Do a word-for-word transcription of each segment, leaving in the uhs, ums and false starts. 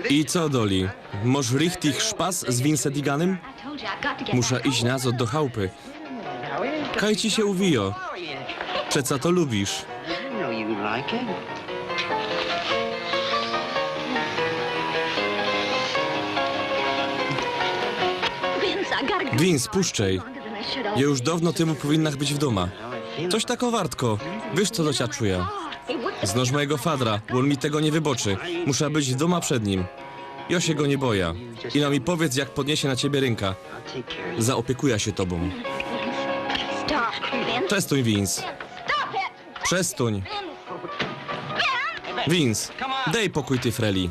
I co, Dolly? Mosz richtig szpas z Vince'ym Deeganym? Musza iś nazŏd do chałpy. Kaj ci sie uwijo. Przeca to lubisz. Vince, puszczej. Jŏ już dŏwno tymu powinna być w dōma. Coś tak ôwartko. Wiysz, co do cia czuja. Znŏsz mojigo fadra, ôn mi tego niy wyboczy. Musza być w dōma przed nim. Jŏ sie go niy boja. Ino mi powiydz, jak podniesie na ciebie rynka. Zaopiekuja sie tobōm. Przestōń, Vince. Przestōń. Vince, dej pokōj tyj Freli.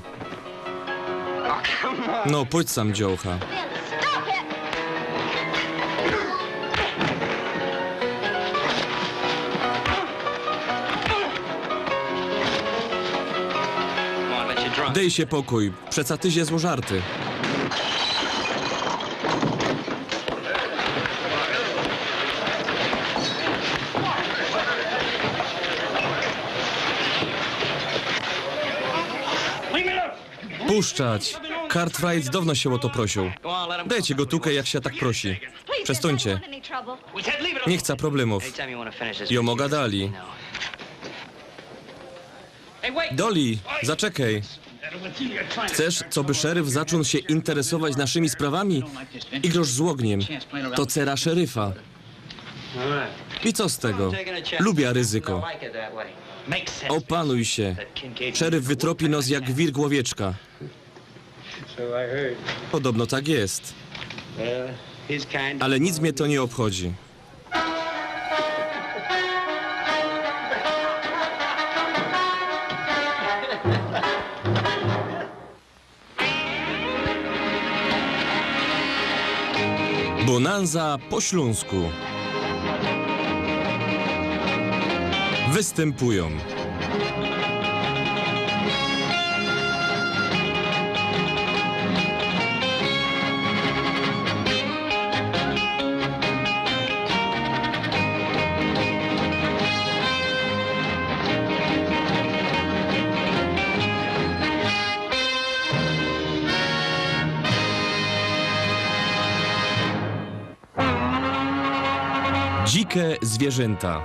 No, pōdź sam, dziołcha. Dej sie pokōj, przeca tyś je złożarty. Puszczać! Cartwright dŏwno sie ô to prosył. Dejcie go tukej, jak sie tak prosi. Przestōńcie. Niy chca problemōw. Jŏ moga dali. Dolly, zaczekej. Chcesz, coby szeryf zaczōn sie interesować naszymi sprawami? Igrosz z ôgniym. To cera szeryfa. I co z tego? Lubia ryzyko. Ôpanuj sie. Szeryf wytropi nos jak wir głowieczka. Podobno tak je. Ale nic mie to niy ôbchodzi. Bonanza po ślōnsku. Wystympujōm Dzike zwierzynta.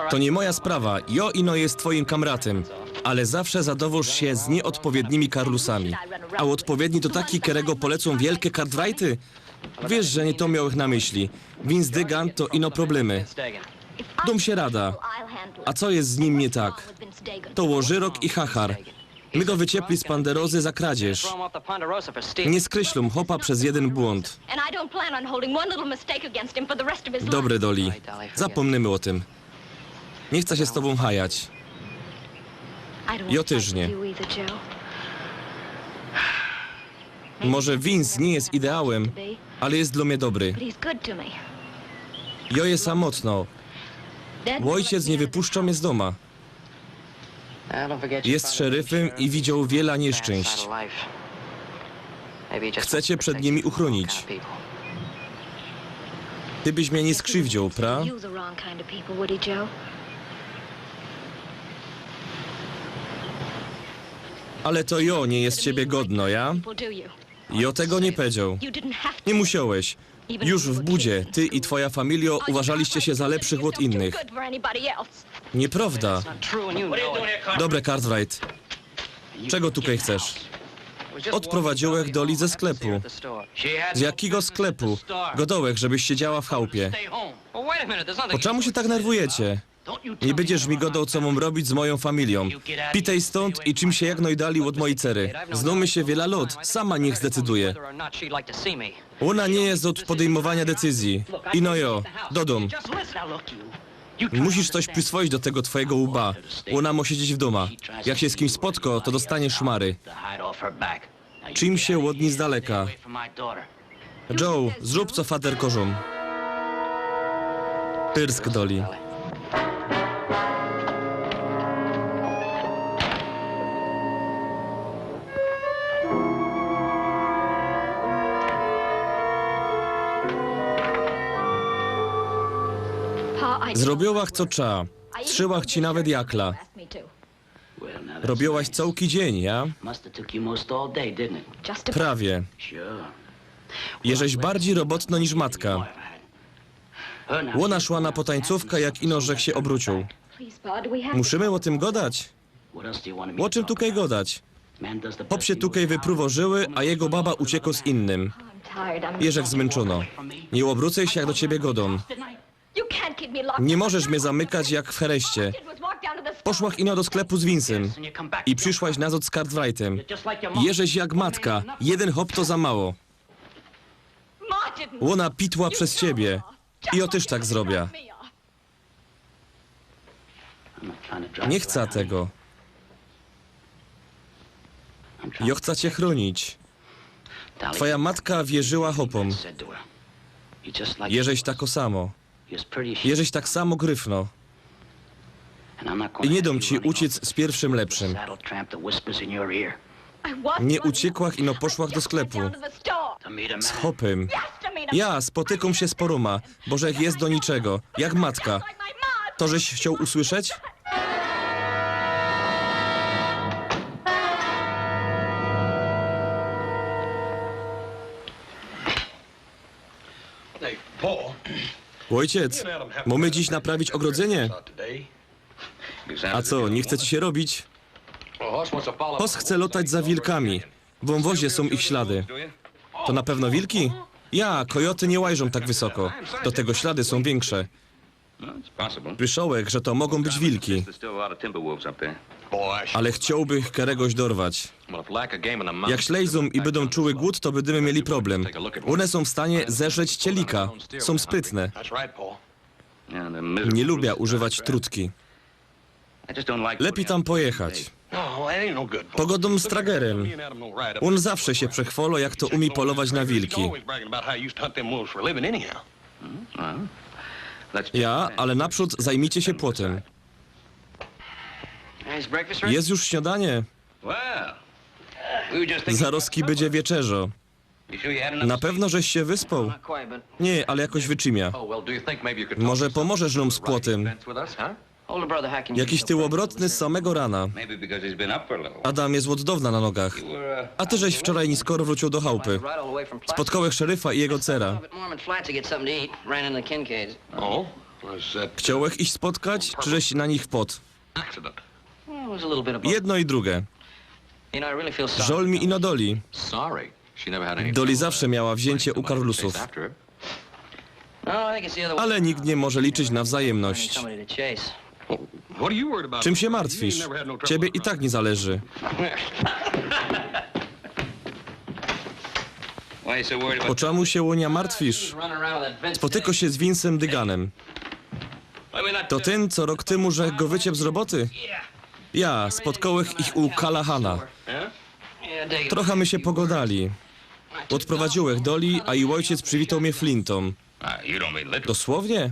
To niy moja sprawa, jŏ ino je twojim kamratym, ale zawsze zadowolsz sie z niyodpowiednimi karlusami. A ôdpowiedni to taki, kerego polecōm wielke Cartwrighty? Wiysz, że niy to miŏłech na myśli. Vince Deegan to ino problemy. Dōm sie rada. A co je z nim niy tak? To łożyrok i chachar. My go wyciepli z Ponderozy za kradzież. Niy skryślōm chopa bez jedyn błōnd. Dobry, Dolly. Zapōmnymy ô tym. Niy chca sie z tobōm chajać. Jŏ tyż niy. Może Vince niy je ideałym, ale je dlŏ mie dobry. Jŏ je samotno. Ôjciec niy wypuszczo mie z dōma. Je szeryfym i widzioł wiela nieszczyńść. Chce cie przed nimi uchrōnić. Ty byś mie niy skrziwdzioł, pra? Ale to jŏ niy je z ciebie godno, ja? Jŏ tego niy pedzioł. Niy musiołeś. Już w budzie ty i twoja familijŏ uważaliście sie za lepszych ôd innych. Niyprŏwda. Dobre, Cartwright. Czego tukej chcesz? Ôdprowadziyłech Dolly ze sklepu. Z jakigo sklepu? Godołech, żebyś siedziała w chałupie. Po czymu sie tak nerwujecie? Niy bydziesz mi godoł, co mōm robić z mojōm familijōm. Pitej stōnd i trzim sie jak nojdali ôd mojij cery. Znōmy sie wiela lŏt, sama niych zdecyduje. Ôna niy je ôd podejmowaniŏ decyzyji. Ino jo, do dōm. Musisz coś przyswojić do tego twojego łba. Ôna mŏ siedzieć w dōma. Jak sie z kims spotkŏ, to dostanie szmary. Trzim sie ôd nij z daleka. Joe, zrōb co fater kożōm. Pyrsk, Dolly. Zrobiyłach co trza. Strzymałam ci nawet jakla. Robiłaś całki dzień, ja? Prawie. Jeżeś bardziej robotno niż matka. Ôna szła na potańcówka, jak ino żech sie ôbruciōł. Musimy ô tym godać? Ô czym tukej godać? Chop sie tukej wypruwożyły, a jego baba uciekła z innym. Jeżech zmynczōno. Nie ôbrucij sie, jak do ciebie godōm. Nie możesz mie zamykać jak w hereszcie. Poszłaś ino do sklepu z Winsym i prziszłaś nazod z Cartwrightym. Jeżeś jak matka, jedyn chop to za mało. Ôna pitła bez ciebie. I jŏ tyż tak zrobia. Nie chca tego. Jŏ chca cie chrōnić. Twoja matka wierzyła chopōm. Jeżeś tako samo. Jeżeś tak samo gryfno. I niy dōm ci uciec z piyrwszym lepszym. Nie uciekłach, ino poszłach do sklepu. Z chopym. Ja spotykōm sie z porōma, bo żech je do niczego, jak matka. To żeś chcioł usłyszeć? Ôjciec, mōmy dziś naprawić ôgrodzenie. A co, niy chce ci sie robić? Chos chce lotać za wilkami. W wōnwozie sōm ich ślady. To na pewno wilki? Ja, kojoty niy łażōm tak wysoko. Do tego ślady sōm wiynkszé. Słyszołech, że to mogōm być wilki. Ale chciołbych keregoś dorwać. Jak ślejzōm i bydōm czuły głōd, to bydymy mieli problem. Ône sōm w stanie zeżreć cielika. Sōm sprytne. Niy lubia używać trutki. Lepij tam pojechać. Pogodōm z Tragerym. Ôn zawsze sie przechwolo, jak to umie polować na wilki. Ja, ale naprzōd zajmijcie sie płotym. Je już śniadanie. Zarozki bydzie wieczerzŏ. Na pewno żeś sie wyspoł? Niy, ale jakoś wytrzimia. Może pomożesz nōm z płotym? Jakiś ty ôbrotny z samego rana. Adam je ôd downa na nogach. A ty żeś wczoraj niskoro wrōciōł do chałpy. Spotkołech szeryfa i jego cera. Chciołech ich spotkać, czy żeś na nich wpod? Jedno i drugie. Żol mi ino Dolly. Dolly zawsze miała wziyncie u Carlusōw. Ale nigdy niy może liczyć na wzajymność. Czym sie martwisz? Ciebie i tak niy zależy. Po czymu sie ô niã martwisz? Spotyko sie z Vinsym Diganym. To tyn, co rok tymu żech go wyciep z roboty? Ja, spotkołech ich u Calahana. Trocha my sie pogodali. Ôdprowadziłech Dolly, a jij ôjciec przywitoł mie flintōm. Dosłownie?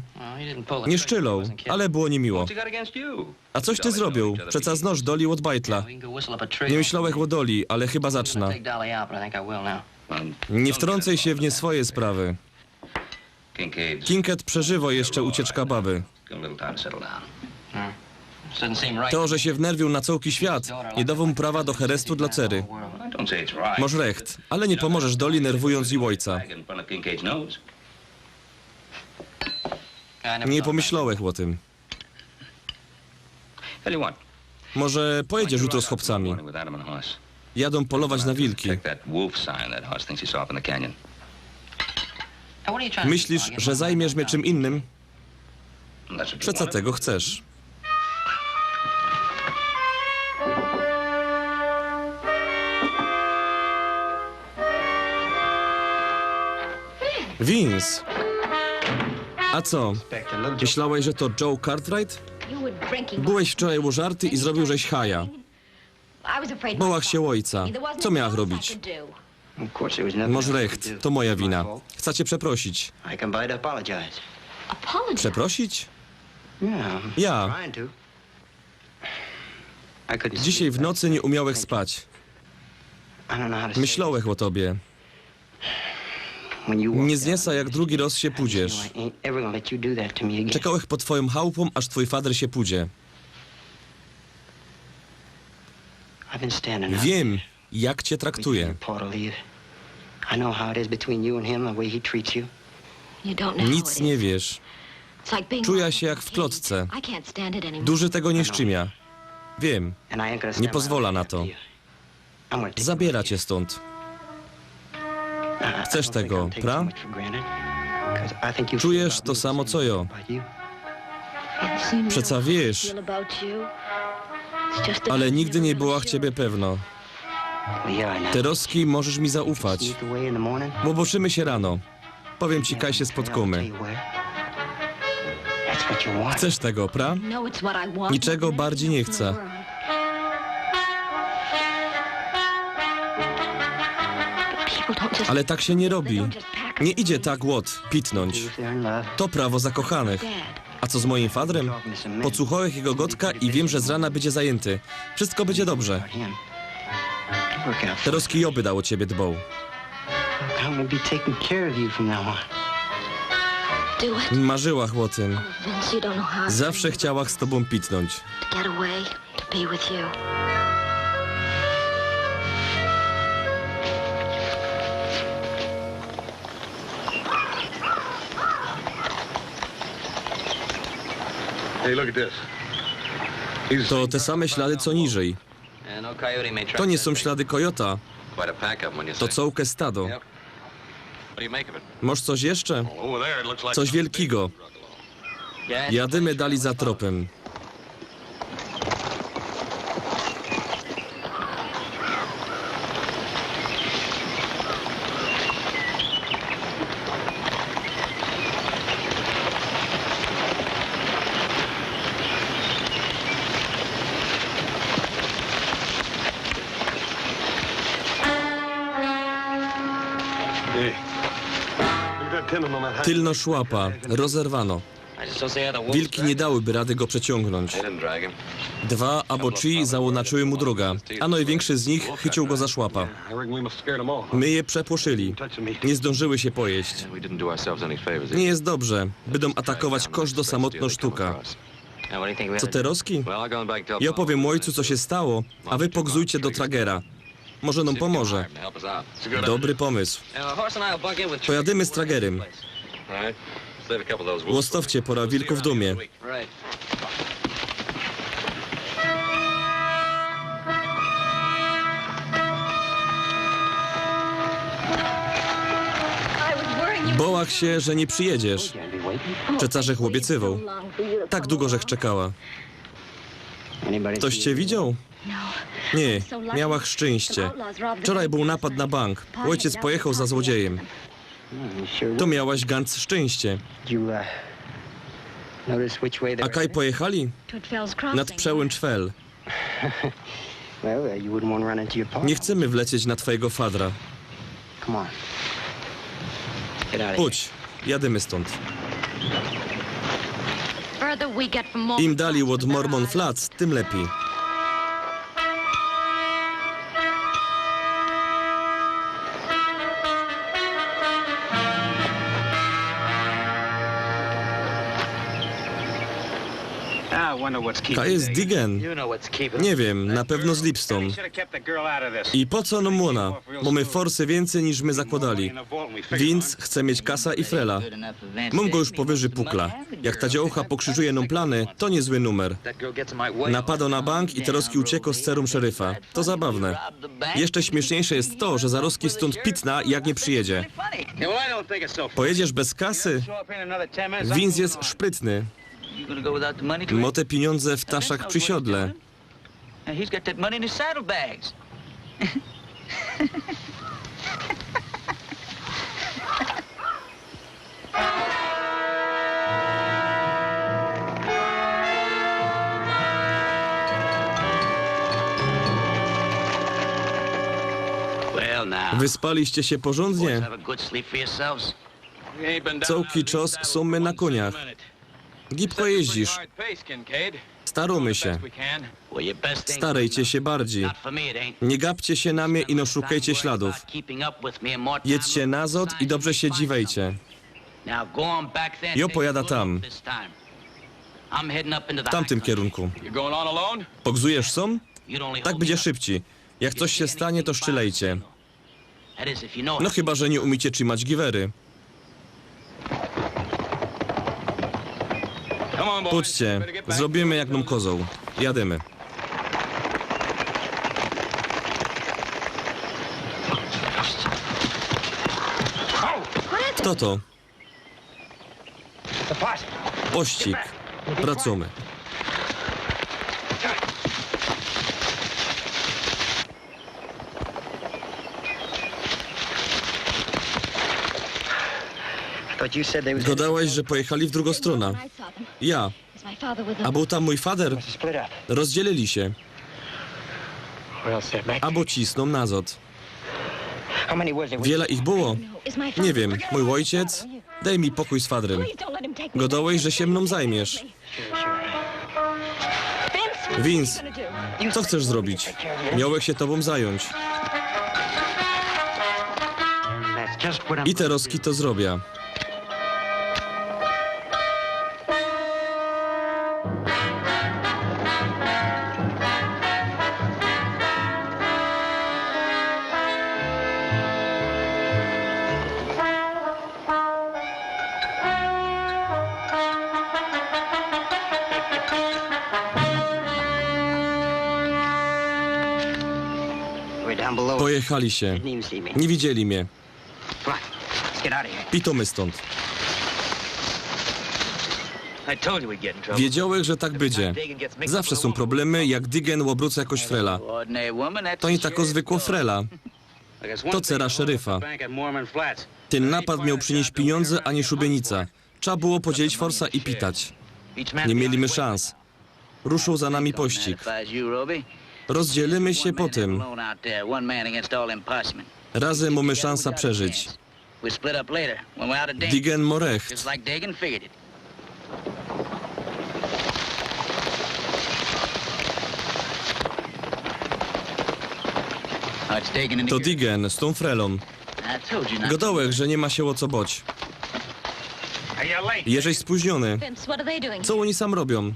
Niy szczyloł, ale było niymiło. A coś ty zrobiōł? Przeca znŏsz Dolly ôd bajtla. Niy myślołech ô Dolly, ale chyba zacznã. Niy wtrōncyj sie w niy swoje sprawy. Kincaid przeżywŏ jeszcze ucieczka baby. To, że sie wnerwiył na cołki świat, niy dŏwōm mu prawa do herestu dlŏ cery. Mŏsz recht, ale niy pomożesz Dolly, nerwujōnc jij ôjca. Niy pomyślołech ô tym. Może pojedziesz jutro z chłopcami? Jadōm polować na wilki. Myślisz, że zajmiesz mie czym innym? Przeca tego chcesz. Vince! A co? Myślołeś, że to Joe Cartwright? Byłeś wczoraj ôżarty i zrobiłżeś haja. Bołach sie ôjca. Co miałach robić? Mŏsz recht, to moja wina. Chca cie przeprosić. Przeprosić? Ja. Dzisiej w nocy niy umiołech spać. Myślołech ô tobie. Nie zniesa, jak drugi roz sie pudziesz. Czekałech pod twoją chałupōm, aż twōj fader sie pudzie. Wiym, jak cie traktuje. Nic nie wiysz. Czuja sie jak w klotce. Durzij tego niy szczymia. Wiym. Niy pozwola na to. Zabiera cie stōnd. Chcesz tego, pra? Czujesz to samo co jo. Przeca wiysz. Ale nigdy niy była ciebie pewno. Terozki możesz mi zaufać. Ôbŏczymy sie rano. Powiym ci, kaj sie spotkōmy. Chcesz tego, pra? Niczego bardzij niy chcã. Ale tak sie niy robi. Niy idzie tak łot pitnōńć. To prawo zakochanych. A co z mojim fadrym? Podsuchałech jego godka i wiym, że z rana bydzie zajynty. Wszysko bydzie dobrze. Terozki jo byda ô ciebie dboł. Marzyłach ô tym. Zawsze chciałach z tobōm pitnōńć. To te same ślady co niżyj. To niy sōm ślady kojota. To cołke stado. Mosz coś jeszcze? Coś wielkigo. Jadymy dalij za tropym. Tylno szłapa, rozerwano. Wilki niy dałyby rady go przeciōngnōńć. Dwa abo trzij zaōnaczyły mu droga, a nojwiynkszy z nich chyciōł go za szłapa. My je przepłoszyli. Niy zdōnżyły sie pojeść. Niy je dobrze. Bydōm atakować kożdo samotno sztuka. Co terozki? Jo powiym ôjcu, co sie stało, a wy pogzujcie do tragera. Może nōm pomoże. Dobry pōmysł. Pojadymy z tragerym. Ôstŏwcie pora wilkōw w dōmie. Bołach sie, że niy przijedziesz. Przeca żech ôbiecywoł. Tak dugo żech czekała. Ftoś cie widzioł? Niy, miałach szczyńście. Wczoraj bōł napad na bank. Ôjciec pojechoł za złodziejym. To miałaś ganc szczyńście. A kaj pojechali? Nad przełymcz fel. Niy chcymy wlecieć na twojego fadra. Pōdź, jadymy stōnd. Im dalij ôd Mormon Flats, tym lepij. Kaj je z Digen? Niy wiym, na pewno z Lipstōm. I po co nōm ôna? Mōmy forsy wiyncyj niż my zakłodali. Vince chce mieć kasa i frela. Mōm go już powyżyj pukla. Jak ta dziołcha pokrzyżuje nōm plany, to niyzły numer. Napadŏ na bank i terozki uciekŏ z cerōm szeryfa. To zabawne. Jeszcze śmiyszniejsze je to, że zarozki stōnd pitna, jak niy przijedzie. Pojedziesz bez kasy? Vince je szprytny. Mŏ te piniōndze w taszach przi siodle. Wyspaliście sie porzōndnie? Cołki czas sōm my na kōniach. Gibko jeździsz. Starōmy sie. Starejcie sie bardzij. Niy gapcie sie na mie i no szukejcie śladōw. Jedźcie nazod i dobrze sie dziwejcie. Jo pojada tam. W tamtym kierunku. Pogzujesz sam? Tak bydzie szybcij. Jak coś sie stanie, to szczyjcie. No chyba że niy umiycie trzimać giwery. Pōdźcie, zrobiymy jak nōm kozoł. Jadymy. Kto to? Pościg. Wracōmy. Gadałaś, że pojechali w drugõ strōnã. Ja. A bōł tam mōj fader? Rozdzielili sie. Abo cisnōm nazod. Wiela ich było? Niy wiym. Mōj ôjciec? Dej mi pokuj z fadrym. Godołeś, że sie mnōm zajmiesz. Vince, co chcesz zrobić? Miołech sie tobōm zajōńć. I terŏzki to zrobia. Pojechali sie. Niy widzieli mie. Pitōmy stōnd. Wiedziołech, że tak bydzie. Zawsze sōm problemy, jak Digen ôbruca jakoś frela. To niy tako zwykło frela. To cera szeryfa. Tyn napad mioł prziniyś piniōndze, a niy szubienica. Trza było podzielić forsa i pitać. Niy mieli my szans. Ruszył za nami pościg. Rozdzielimy sie po tym. Razy mōmy szansa przeżyć. Digen mŏ recht. To Digen z tōm frelōm. Godołech, że niy ma sie ô co bŏć. Jeżeś spōźniōny. Co ôni sam robiōm?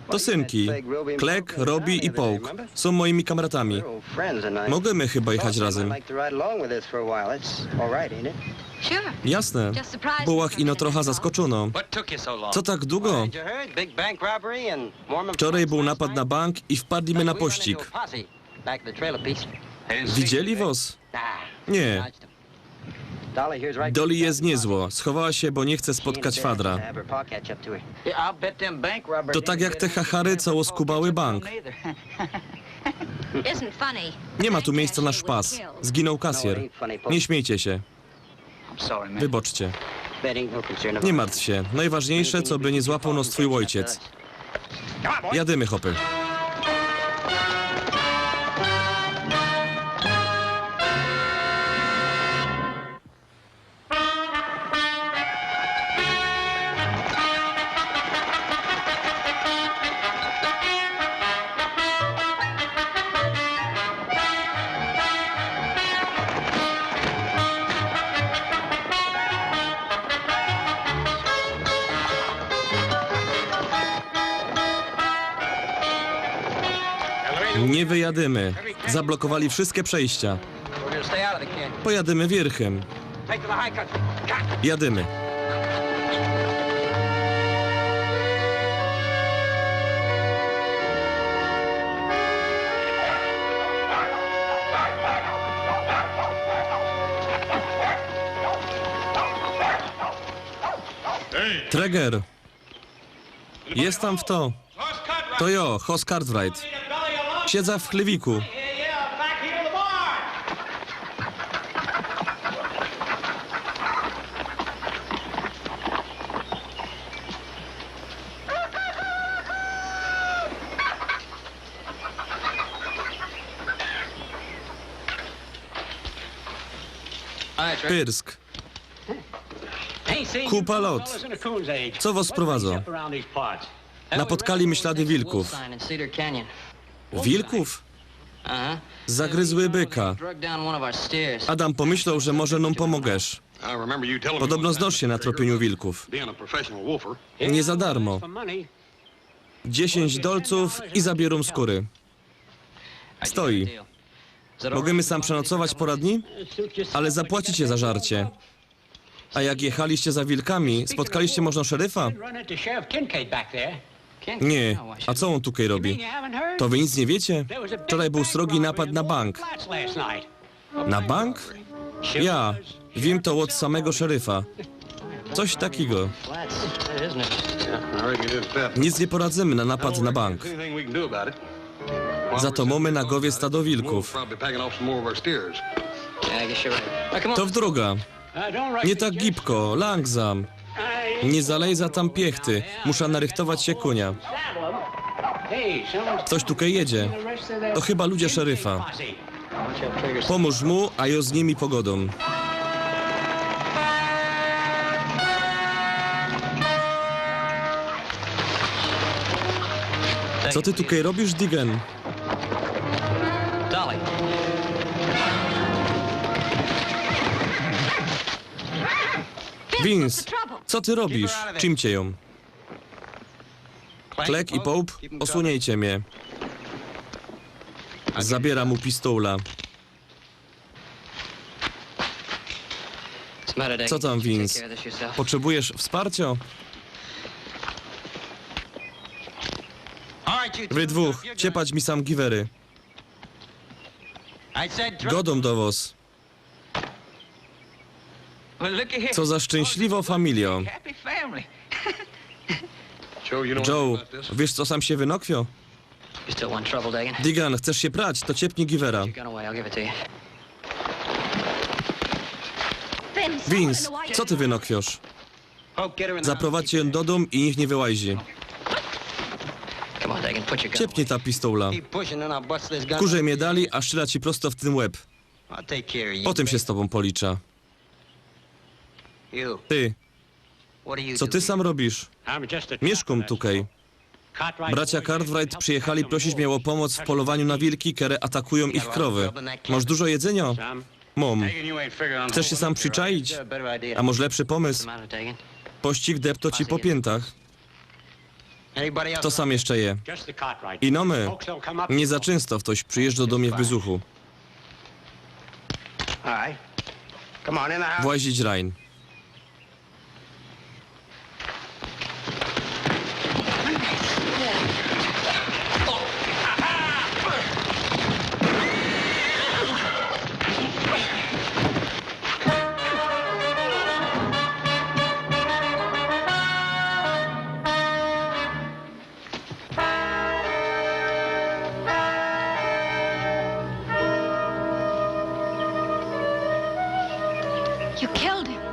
To synki. Clegg, Robbie i Polk. Sōm mojimi kamratami. Możymy chyba jechać razym. Jasne. Byłach ino trocha zaskoczōnŏ. Co tak dugo? Wczorej bōł napad na bank i wpadli my na pościg. Widzieli wŏs? Niy. Dolly je niyzło. Schowała sie, bo niy chce spotkać fadra. To tak jak te chachary, co ôskubały bank. Niy ma tu miyjsca na szpas. Zginōł kasjer. Niy śmiyjcie sie. Wyboczcie. Niy martw sie. Nojważniyjsze, coby niy złapoł nŏs twōj ôjciec. Jadymy, chopy. Niy wyjadymy. Zablokowali wszyjske przejścia. Pojadymy wierchym. Jadymy. Treger. Jest tam fto? To jo, Hoss Cartwright. Siedza w chlywiku. Pyrsk. Kupa lot. Co was sprowadza? Napotkali my ślady wilków. Wilków? Zagryzły byka. Adam pomyślał, że może nam pomożesz. Podobno znasz się na tropieniu wilków. Nie za darmo. Dziesięć dolców i zabiorą skóry. Stoi. Możemy sam przenocować pora dni? Ale zapłacicie za żarcie. A jak jechaliście za wilkami, spotkaliście może szeryfa? Nie. A co on tutaj robi? To wy nic nie wiecie? Wczoraj był srogi napad na bank. Na bank? Ja. Wiem to od samego szeryfa. Coś takiego. Nic nie poradzimy na napad na bank. Za to mamy na głowie stado wilków. To w droga. Nie tak gibko, langsam. Nie zalejza tam piechty. Muszę narychtować się konia. Coś tutaj jedzie. To chyba ludzie szeryfa. Pomóż mu, a ja z nimi pogodam. Co ty tutaj robisz, Digan? Vince, co ty robisz? Czym cię ją? Clegg i Pope, osłoniajcie mnie. Zabiera mu pistola. Co tam, Vince? Potrzebujesz wsparcia? Wy dwóch, ciepać mi sam giwery. Godą do was. Co za szczęśliwą familią. Joe, wiesz, co sam się wynokwił? Digan, chcesz się prać? To ciepnij giwera. Vince, co ty wynokwiasz? Zaprowadźcie ją do domu i niech nie wyłazi. Ciepnij ta pistola. Kurzej mnie dali, a strzela ci prosto w ten łeb. Potem się z tobą policzę. Ty, co ty sam robisz? Mieszkam tutaj. Bracia Cartwright przyjechali prosić mnie o pomoc w polowaniu na wilki, które atakują ich krowy. Masz dużo jedzenia? Mam. Chcesz się sam przyczaić? A masz lepszy pomysł? Pościg depto ci po piętach. Kto sam jeszcze je? Ino my. Nie za czynsto ktoś przyjeżdża do mnie w bezuchu. Włazić Ryan.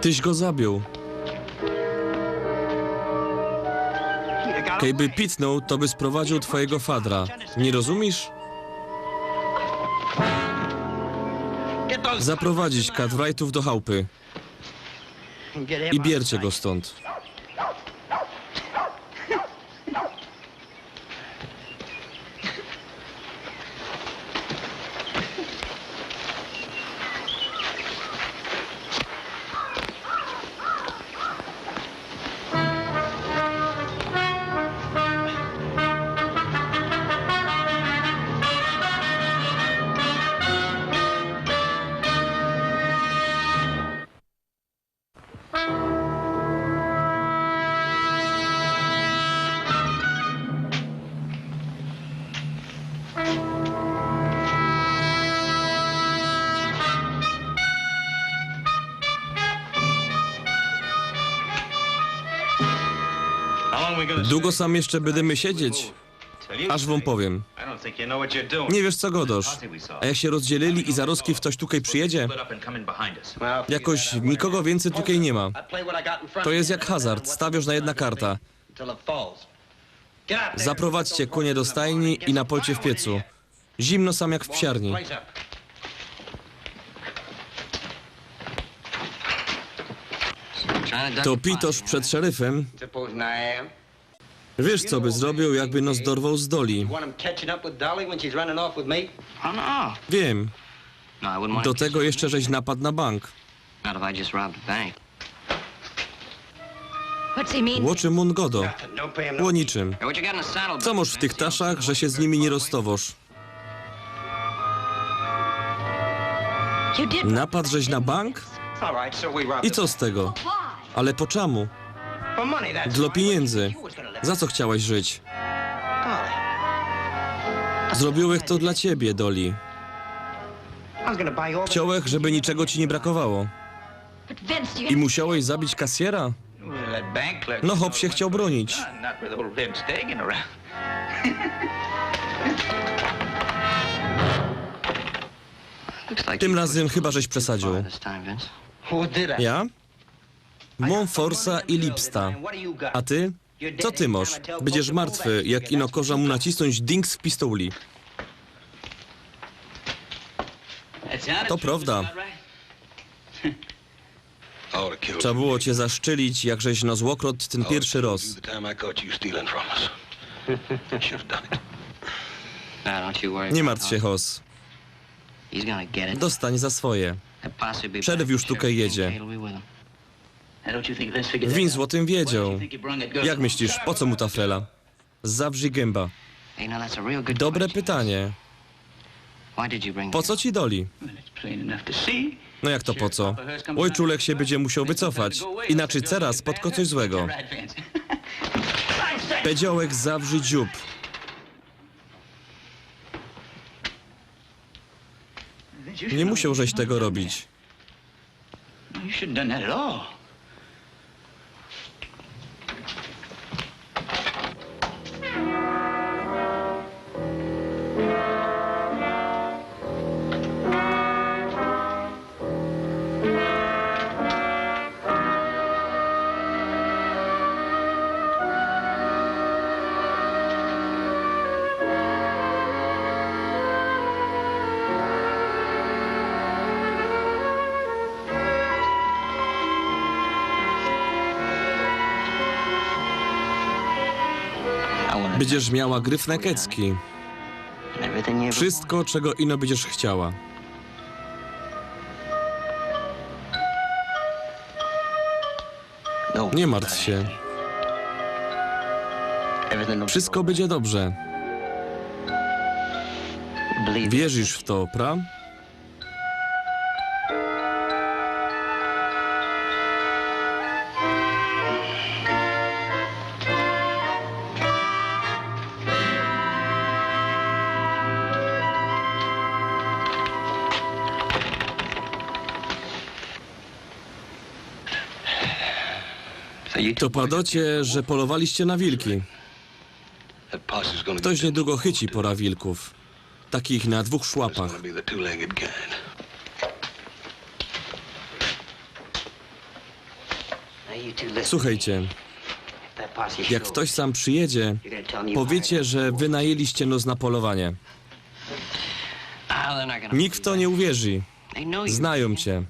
Tyś go zabił. Kejby pitnął, to by sprowadził twojego fadra. Nie rozumiesz? Zaprowadzić Cartwrightów do chałupy. I bierzcie go stąd. Długo sam jeszcze będziemy siedzieć? Aż wam powiem. Nie wiesz, co gadasz. A jak się rozdzielili i zaroski ktoś tutaj przyjedzie? Jakoś nikogo więcej tutaj nie ma. To jest jak hazard, stawiasz na jedna karta. Zaprowadźcie konie do stajni i napalcie w piecu. Zimno sam jak w psiarni. To pitosz przed szeryfem. Wiesz, co by zrobił, jakby nos dorwoł z Doli? Wiem. Do tego jeszcze żeś napadł na bank. O czym on godo? O niczym. Co masz w tych taszach, że się z nimi nie rozstawōsz? Napadł żeś na bank? I co z tego? Ale po czamu? Dla pieniędzy. Za co chciałaś żyć? Zrobiłech to dla ciebie, Doli. Chciałech, żeby niczego ci nie brakowało. I musiałeś zabić kasjera? No, chłop się chciał bronić. Tym razym chyba żeś przesadził. Ja? Mōm forsa i lipsta. A ty? Co ty masz? Bydziesz martwy, jak ino kożã mu nacisnōńć dings w pistouli. To prawda. Trzeba było cię zaszczylić, jak żeś nos ôkrod tyn piyrszy roz. Nie martw się, Hoss. Dostań za swoje. Szeryf już tukej jedzie. Vince ô tym wiedzioł. Jak myślisz, po co mu ta frela? Zawrzyj gymba. Dobre pytanie. Po co ci Doli? No jak to po co? Ôjczulek się bydzie musioł wycofać. Inaczyj ceroz spotko coś złego. Pedziołech: zawrzyj dziób. Nie musioł żeś tego robić. You shouldn't done that at all. Bydziesz miała gryfne kecki. Wszystko, czego ino bydziesz chciała. Nie martw się. Wszystko bydzie dobrze. Wierzisz w to, pra? To padocie, że polowaliście na wilki. Ktoś niedługo chyci pora wilków. Takich na dwóch szłapach. Słuchejcie, jak ktoś sam przyjedzie, powiecie, że wynajęliście nos na polowanie. Nikt w to nie uwierzi. Znają cię.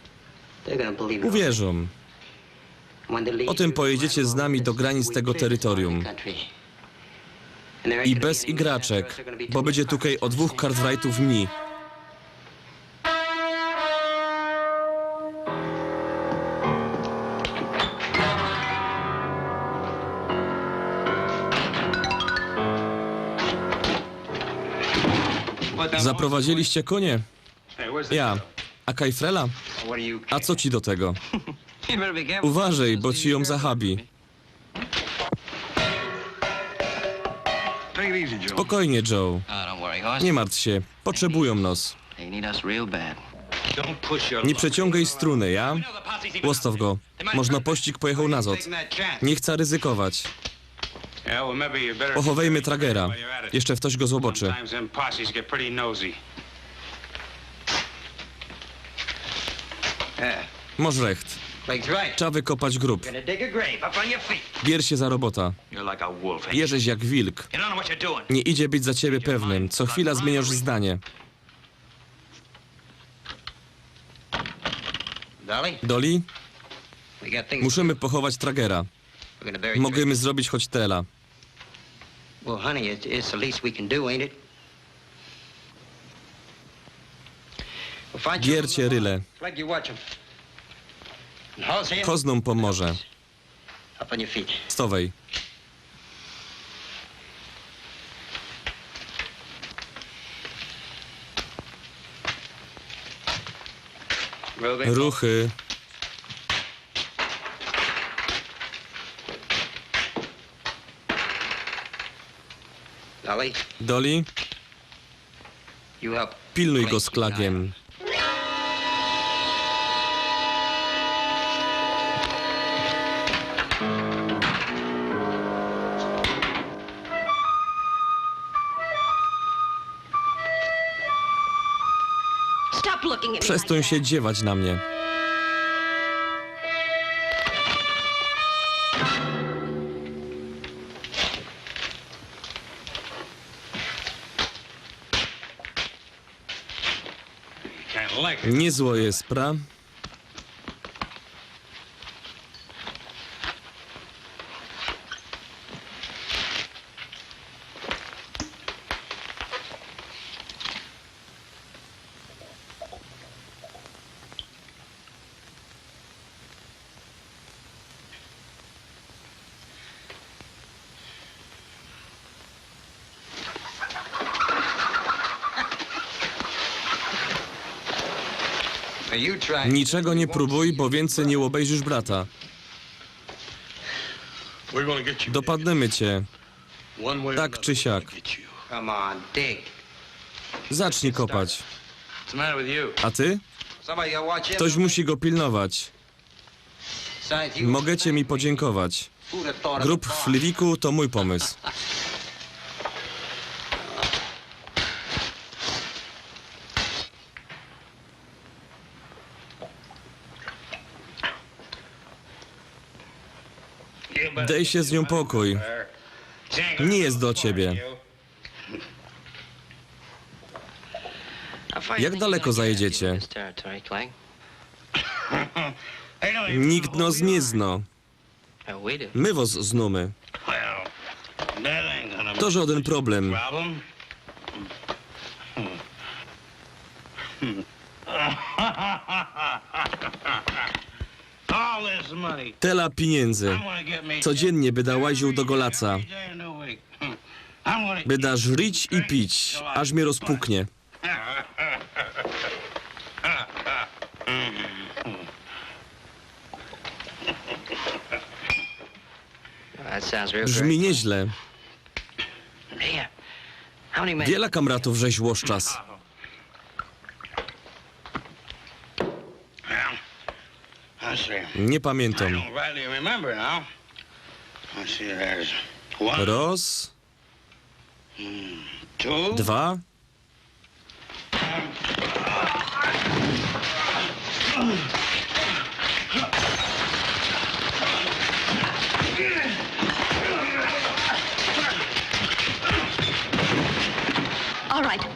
Uwierzą. Potem pojedziecie z nami do granic tego terytorium. I bez igraczek, bo bydzie tukej ô dwóch Cartwrightōw mni. Zaprowadziliście konie? Ja. A kaj frela? A co ci do tego? Uważej, bo ci jōm zachabi. Spokojnie, Joe. Nie martw się. Potrzebujōm nos. Nie przeciōngej struny, ja? Ôstaw go. Możno pościg pojechoł nazod. Nie chca ryzykować. Pochowejmy tragera. Jeszcze ftoś go złoboczy. Mosz recht. Trzeba wykopać grōb. Bier sie za robota. Jeżeś jak wilk. Nie idzie być za ciebie pewnym. Co chwila zmiyniosz zdanie. Dolly? Musimy pochować Tragera. Moglibymy zrobić choć tela. Well, honey, it's, it's the least we can do, ain't it? We'll find you a Giercie, little Ryle. Flag you watch 'em. And Hawes here. Hawes nōm pomoże. Up on your feet. Stowej. Ruchy. Dolly, pilnuj go z Klagiem. Przestań się dziewać na mnie. Niezło jest, pra? Niczego nie próbuj, bo więcej nie obejrzysz brata. Dopadniemy cię. Tak czy siak. Zacznij kopać. A ty? Ktoś musi go pilnować. Mogecie mi podziękować. Grób w fliwiku to mój pomysł. Dej się z nią pokój. Nie jest do ciebie. Jak daleko zajedziecie? Nikt nos nie zno. My wos znōmy. To żŏdyn problem. Tela piniyndy. Codziynnie byda łaziōł do Golaca. Byda żrić i pić, aż mie rozpuknie. Brzmi nieźle. Wiela kamratōw żeś ôszczas? Nie pamiętam. Roz. Dwa. All right.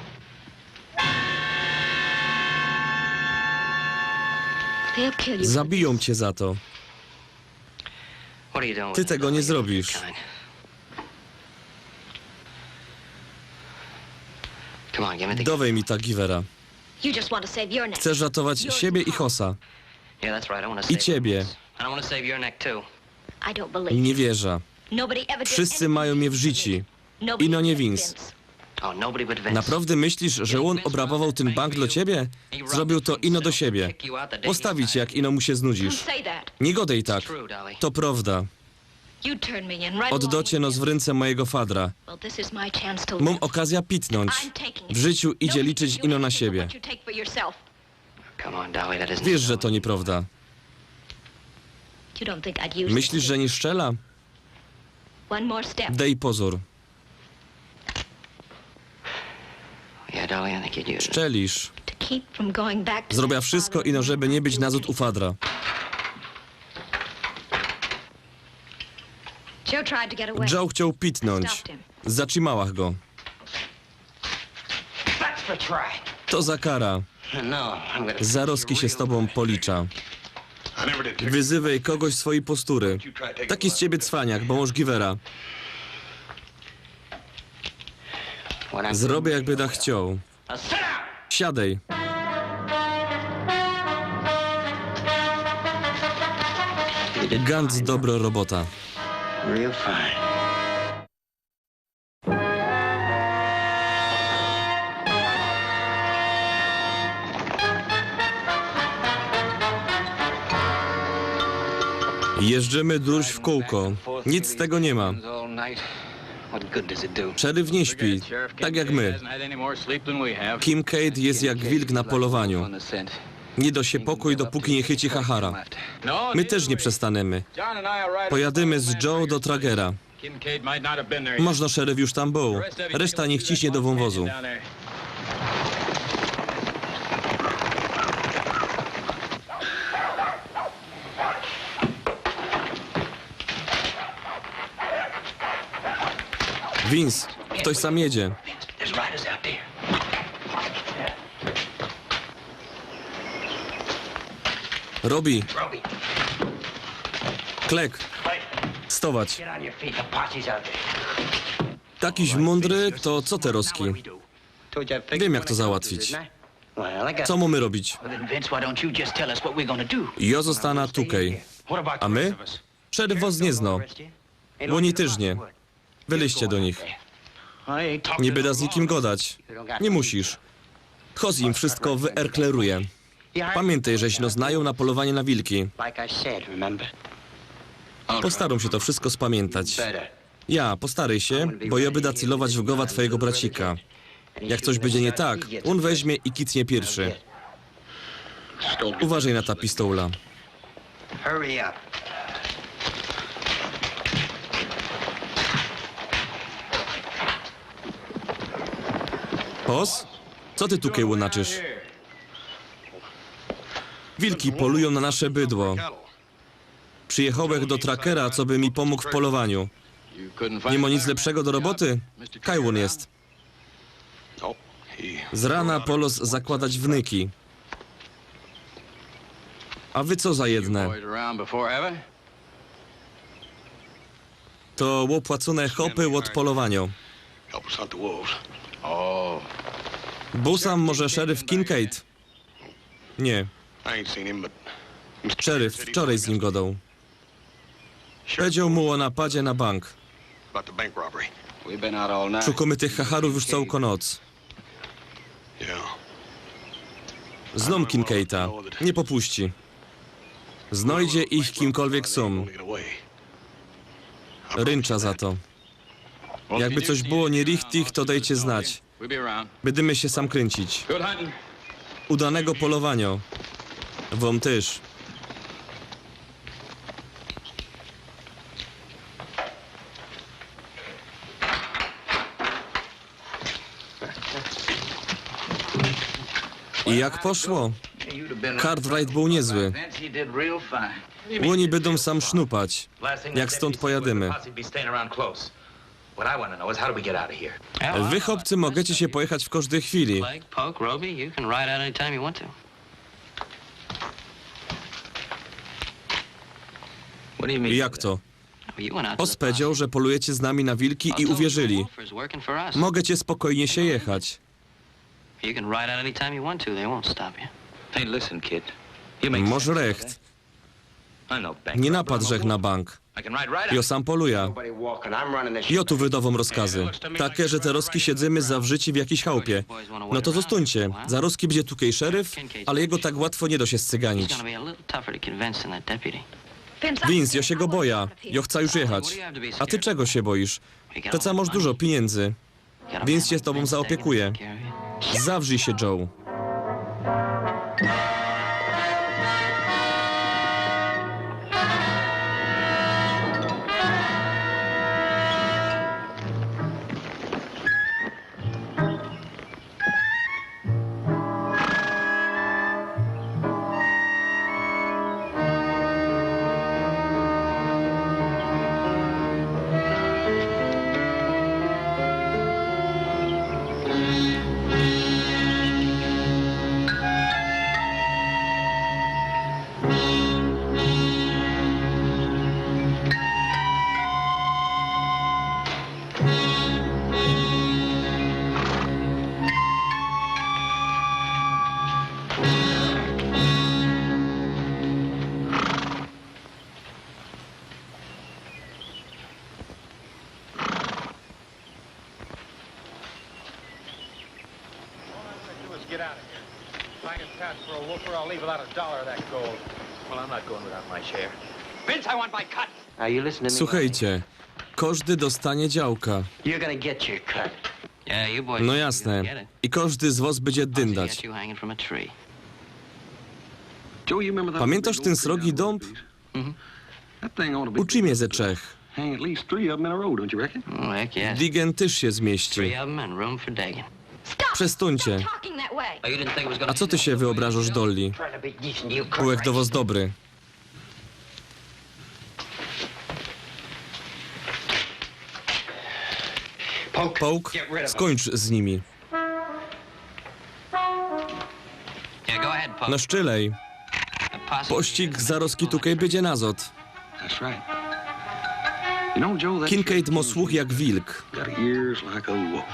They'll kill you for this. Zabiją cię za to. Ty tego nie zrobisz. Dawaj mi ta giwera. You just want to save your neck. Chcesz ratować siebie i Hossa. I ciebie. I don't believe you. Nie wierzę. Wszyscy mają mnie w życi. Ino niy Vince. Naprŏwdy myślisz, że ôn ôbrabowoł tyn bank dlŏ ciebie? Zrobiōł to ino do siebie. Postawić, jak ino mu sie znudzisz. Niy gŏdej tak. To prŏwda. Ôddŏcie nos w rynce mojigo fadra. Mōm ôkazjŏ pitnōńć. W życiu idzie liczyć ino na siebie. Wiysz, że to niyprŏwda. Myślisz, że niy szczela? Dej pozōr. Szczelisz. Zrobiła wszystko ino, żeby niy być nazŏd u fadra. Joe chciŏł pitnōńć. Zatrzimałach go. To za kara. Zarŏzki sie z tobōm policzã. Wyzywej kogoś swojej postury. Taki z ciebie cwaniak, bo masz giwera. Zrobię, jak byda chciał. Siadej. Gantz, dobra robota. Jeżdżymy druś w kółko. Nic z tego nie ma. Szeryf nie śpi, tak jak my. Kincaid jest jak wilk na polowaniu. Nie da się pokój, dopóki nie chyci Hachara. My też nie przestaniemy. Pojadymy z Joe do Tragera. Może szeryf już tam był. Reszta niech ciśnie do wąwozu. Vince, ktoś sam jedzie. Robbie. Clegg. Stować. Takiś mądry, to co te roski? Wiem, jak to załatwić. Co mamy robić? Ja zostanę tukej. A my? Szeryf wos nie zno. Oni też nie. Wyleźcie do nich. Nie byda z nikim godać. Nie musisz. Chos im wszystko wyerkleruje. Pamiętaj, żeś nos najął na polowanie na wilki. Postarōm się to wszystko spamiętać. Ja, postaraj się, bo ja byda celować w gowa twojego bracika. Jak coś bydzie nie tak, ôn weźmie i kicnie piyrszy. Uważaj na ta pistola. Hurry up. Pos? Co ty tukej łunaczysz? Wilki polujōm na nasze bydło. Przyjechałech do Trackera, coby mi pōmōg w polowaniu. Niy ma nic lepszego do roboty? Kaj ôn jest? Z rana po los zakładać wnyki. A wy co za jedne? To ôpłacōne chopy ôd polowanio. Bōł sam może szeryf Kincaid? Nie. Szeryf wczorej z nim godoł. Powiedzioł mu ô napadzie na bank. Szukōmy tych chacharōw już cołko noc. Znōm Kincaida. Nie popuści. Znojdzie ich kimkolwiek sōm. Ryncza za to. Jakby coś było niy richtig, to dejcie znać. Bydymy sie sam kryncyć. Udanego polowanio. Wōm tyż. I jak poszło? Cartwright bōł niyzły. Ôni bydōm sam sznupać, jak stōnd pojadymy. Wy, chopcy, możycie sie pojechać w kożdyj chwili. Jak to? Os powiedzioł, że polujecie z nami na wilki i uwierzyli. Możycie spokojnie sie jechać. Mosz recht. Niy napadł żech na bank. Jo sam poluja. Jo tu wydowōm rozkazy. Take, że te rozki siedzymy zawrzici w jakiejś chałupie. No to zostańcie. Za rozki bydzie tukej szeryf, ale jego tak łatwo niy do sie scyganić. Vince, jo sie go boja. Jo chca już jechać. A ty czego sie boisz? Przeca mosz dużo piniyndy. Vince sie tobōm zaopiekuje. Zawrzyj sie, Joe. Ask for a woofer, I'll leave without a dollar of that gold. Well, I'm not going without my share. Vince, I want my cut. Are you listening to me? Słuchajcie, kożdy dostanie działka. You're gonna get your cut. Yeah, you boys. No jasne. I kożdy z wos bydzie dyndać. You hanging from a tree. Joe, you remember that Pamiętasz big ten oak tree srogi down dąb? the road? That thing ought to be Utrzimie ze trzech. Hang at least three of them in a row, don't you reckon? Oh, heck yes. Digen tyż sie zmiyści. Three of them and room for digging. Przestańcie. Oh, you didn't think it was gonna A co ty sie wyobrażasz, Dolly? Byłech do wos dobry. Poke, skończ z nimi. Yeah, go ahead, Poke. No szczylej. Pościg zaroz kitukej bydzie nazod. That's right. You know, Joe, that Kincaid mo słuch jak wilk. got ears like a wolf.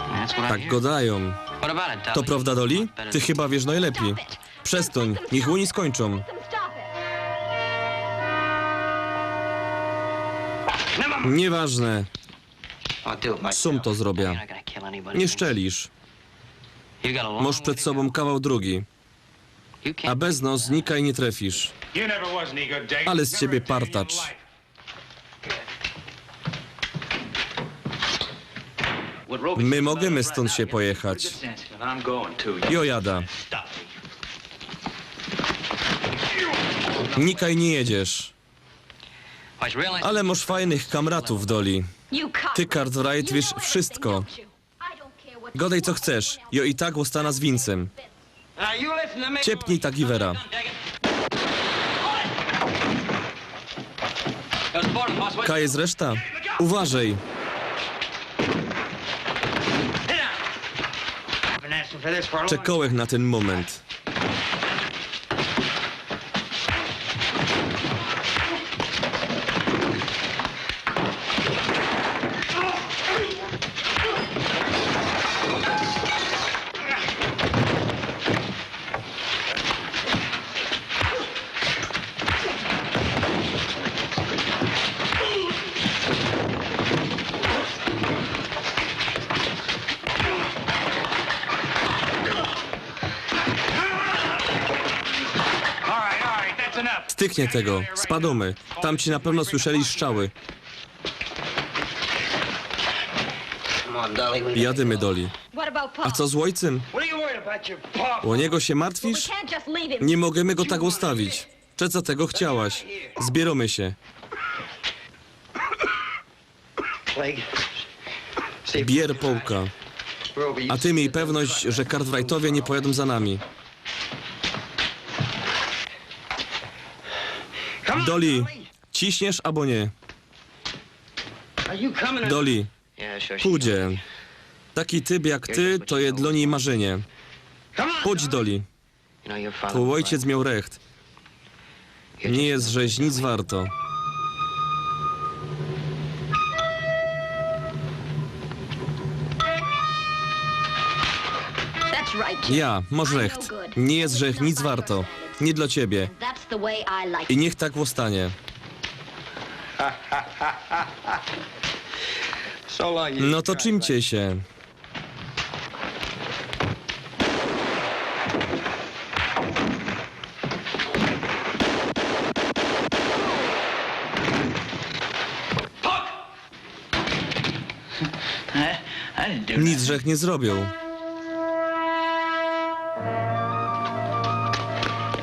That's what I Tak hear. Godajōm. What about it, Dolly? To prawda, Dolly? Ty chyba wiysz nojlepij. Przestań, niych ôni skończōm. Niyważne. I'll do it myself. Sōm to zrobia. You're not gonna kill anybody. Niy szczelisz. You got a long Mŏsz przed sobōm kawał drōgi. You can't. A bez nos nikaj niy trefisz. You never was any good, Dick. Ale z ciebie partacz. What rope My możymy stōnd sie pojechać. And I'm going to. Jo jada. Stop me. Nikaj niy jedziesz. Watch, realize Ale mŏsz fajnych kamratōw, Dolly. Ty, Cartwright, wiysz wszysko. Godej co chcesz, jo i tak ôstana z Vincym. Ciepnij ta giwera. Kaj je reszta? Uważej. Czekołech na tyn mōment. All right, all right, that's enough. Styknie tego. Spadōmy. Tamci na pewno słyszeli strzały. Come on, Dolly. We Jadymy, Dolly. What about Pop? A co z ôjcym? What are you worried about your pop? Ô niego sie We martwisz? Can't just leave him. Niy możymy go tak ôstawić. Przeca tego chciałaś. Zbiyrōmy sie. Clegg. Bier połka. A ty miyj pewność, że Cartwrightowie niy pojadōm za nami. Dolly, ciśniesz abo niy? Are you coming? Dolly, Yeah, sure. pōdzie. Taki typ jak ty, to je dlŏ nij marzynie. Pōdź, Dolly. You know, your father Twōj ôjciec mioł recht. Niy jeżeś nic warto. That's right, Joe. Ja, mŏsz recht. Niy jeżeś nic warto. Niy dlŏ ciebie. That's the way I like I it. niych tak ôstanie. So long, you No to trzimcie sie. I, I didn't do Nic żech niy zrobiōł.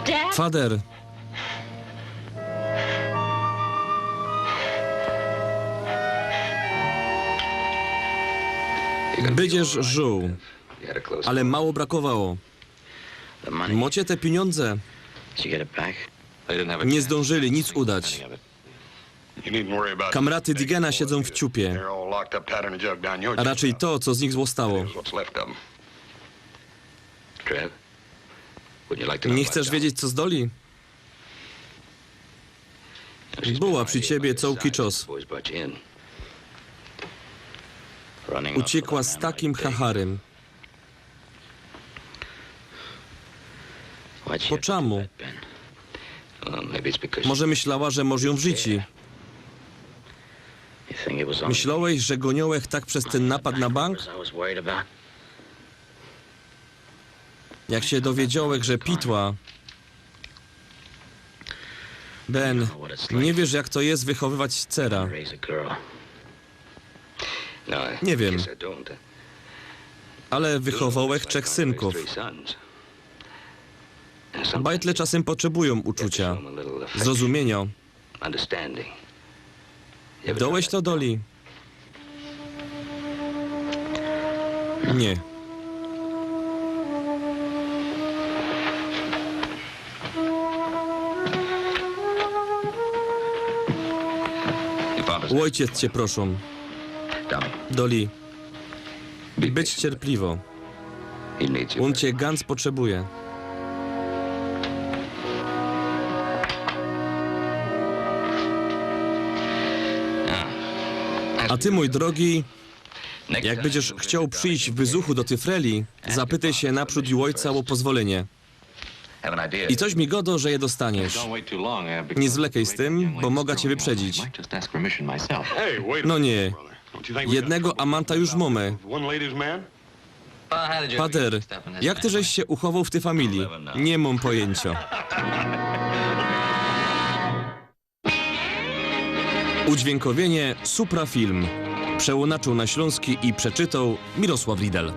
Dad? Fader, bydziesz żōł, ale mało brakowało. Mŏcie te piniōndze? Did you get it back? Niy zdōnżyli nic udać. You needn't worry about Kamraty Digena siedzōm w ciupie. They're all locked up tight in a jug down your A raczyj to, co z nich ôstało. What's left of them. Trev? Wouldn't you like to know Niy about chcesz Dolly? Wiedzieć, co z Dolly? Była przi ciebie cołki czas. Uciekła z takim hacharym. Po czamu? Może myślała, że może jōm wrzuci. Myślałeś, że gōniołech tak bez tyn napad na bank? Jak sie dowiedziołech, że pitła... Ben, niy wiysz, jak to je wychowywać cera. Niy wiym. Ale wychowołech trzech synkōw. Bajtle czasym potrzebujōm uczucia, zrozumiyniŏ. Dołeś to, Dolly? Niy. Ôjciec cie proszōm. Dolly, bydź cierpliwŏ. Ôn cie gans potrzebuje. A ty, mōj drogi, jak bydziesz chcioł przijś w wyzuchu do ty freli, zapytej sie naprzōd ju ôjca ô pozwolynie. I coś mi godo, że je dostaniesz. Niy zwlekej z tym, bo moga cie wyprzedzić. No niy. Jednego amanta już mōmy. Pader, jak ty żeś sie uchowoł w ty familii? Niy mōm pojyńciŏ. Udźwiynkowienie Supra Film. Przełōnacziōł na ślōnski i przeczytoł Mirosław Riedel.